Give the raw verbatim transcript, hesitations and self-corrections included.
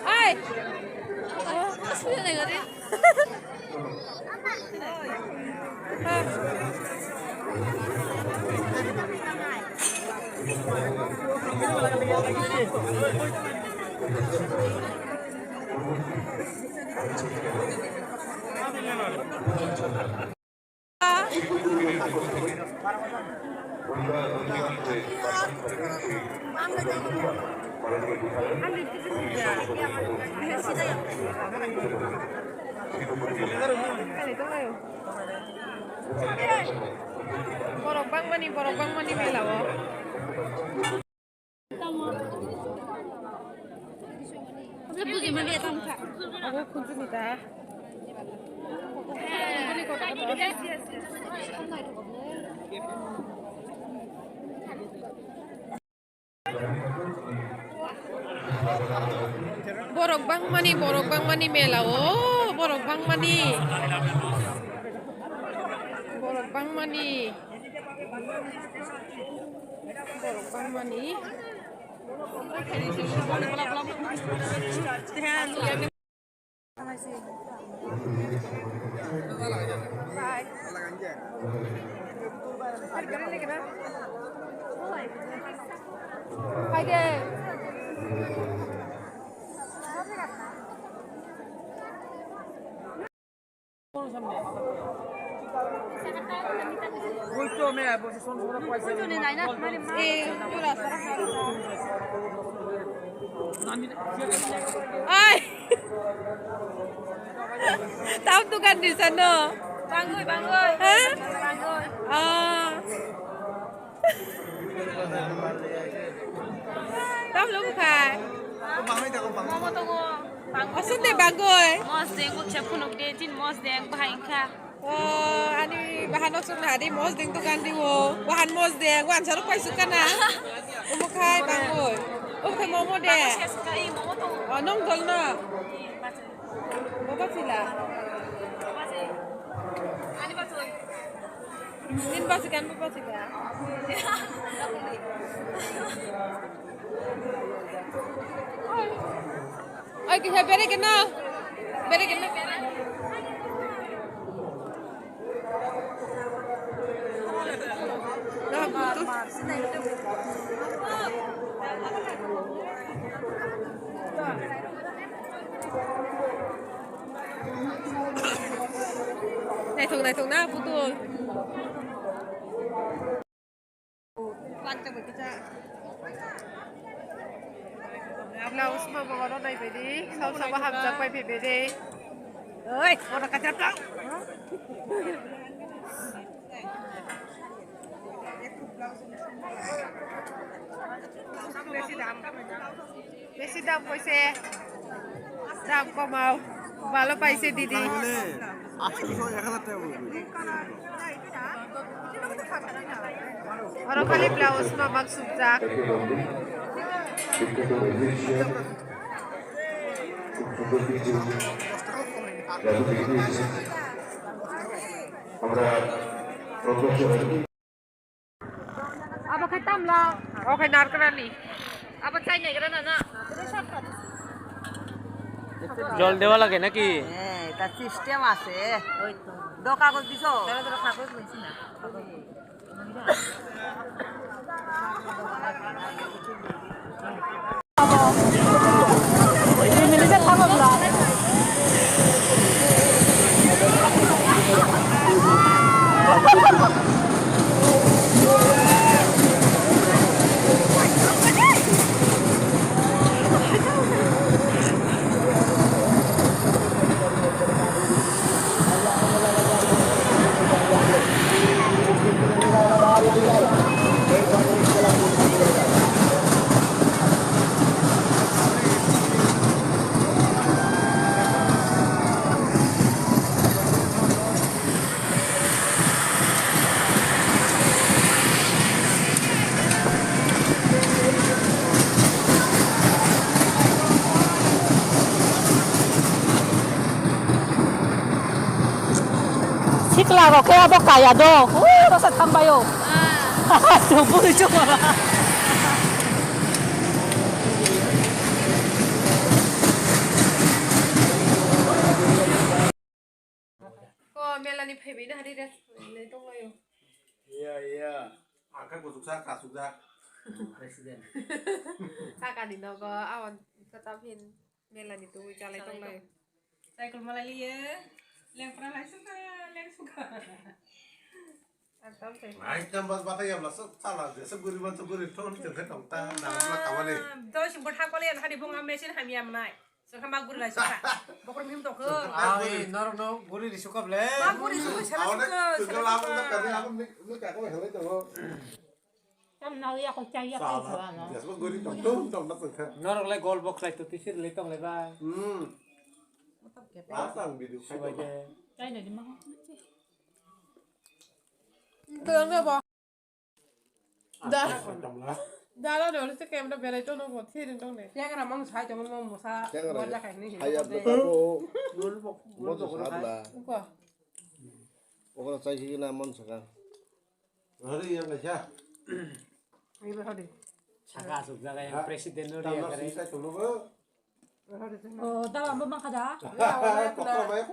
Ai! Oh, Borok bangmani, borok bangmani mela o. Obo khunjwini da. Borok bangmani, borok bangmani mela o, borok bangmani. Borok bangmani. Borok bangmani. Ai. Tam dukan di sana. Bangoi, bangoi. Hah? Bangoi. Ah. Tam lum khai. Momo tongo. Asuk de bangoi. Mos de nguk se phunuk de tin mos de bahai kha. Oh, ani bahan asuk na di mos ding dukan di wo. Bahan mos de wan saruk pai sukana. Umu khai bangoi. Um khai momo de. Oh, nong dol na. Baba sila. Nin basi kan baba sila. Oi, kisa bere kena. Bere kena. Naithok naithok na putul. Blouse ma bo oro nai baidi, sao sao hamjak pai phai baidi. Oi, oro kaisa blouse. Besi dam. Besi dam koise. Dam komao. Bhalo paise didi. Athroso ek hajar taka bole. Oro khali blouse ma bak sukjak. Abo khe tamla. Obo khe narwknani. Abo chai naigra na na. Jol dewa lage naki? হ্যাঁ, এটা সিস্টেম আছে। ওই তো। দো কাগজ দিছো? দাঁড়া, দাঁড়া, কাগজ লইছি না। Chwla rok khe abo kaya do. Ui, rasa thang bai o. Chwng bwrwi chwng. Ko mela ni phaibai na hari re. Nai tong layo. Iya, iya. Angka kuchuksa, kasukjak. President. Kaka ni nogo awan kata phin mela ni tungwi chalai tong layo. Cycle malai liye. Leng pra lai suka, leng suka. Ekdom se. Ai, tam bas bata yabla sok, sala je sok guri ban sok guri thon thon khe tong ta, na bla kamani. Do sing bot hakole an hari bung am mesin ham yam nai. Sok ham guri lai sok. Bokor mim tok. Ai, nor no guri ri sok ble. Ma guri sok sa sok. Awne sok sok. Kami aku ni ni ka ko helai to. Tam na ya ko chai ya kai sa no. Je sok guri tong tong tong na sok khe. Nor le gol box lai to tisir le tong le ba. Hmm. Last ang video khai to. Chai na di ma. Tong na ba. Da. Dara dole se camera belai tono bo thirin tong de. Tengra mang sai tong mo mosa. Tengra. Wala kai ni. Hai abda tabo. Gol bok, gol bok. Mosa sabla. Ko. Okra sai ki na mon saka. Hari yang kaisa. Ibe hadi. Saka asuk jaga yang president no dia kare. Tamna sisa tong no. Oh, da lambo mang kada. Ya, wala ya.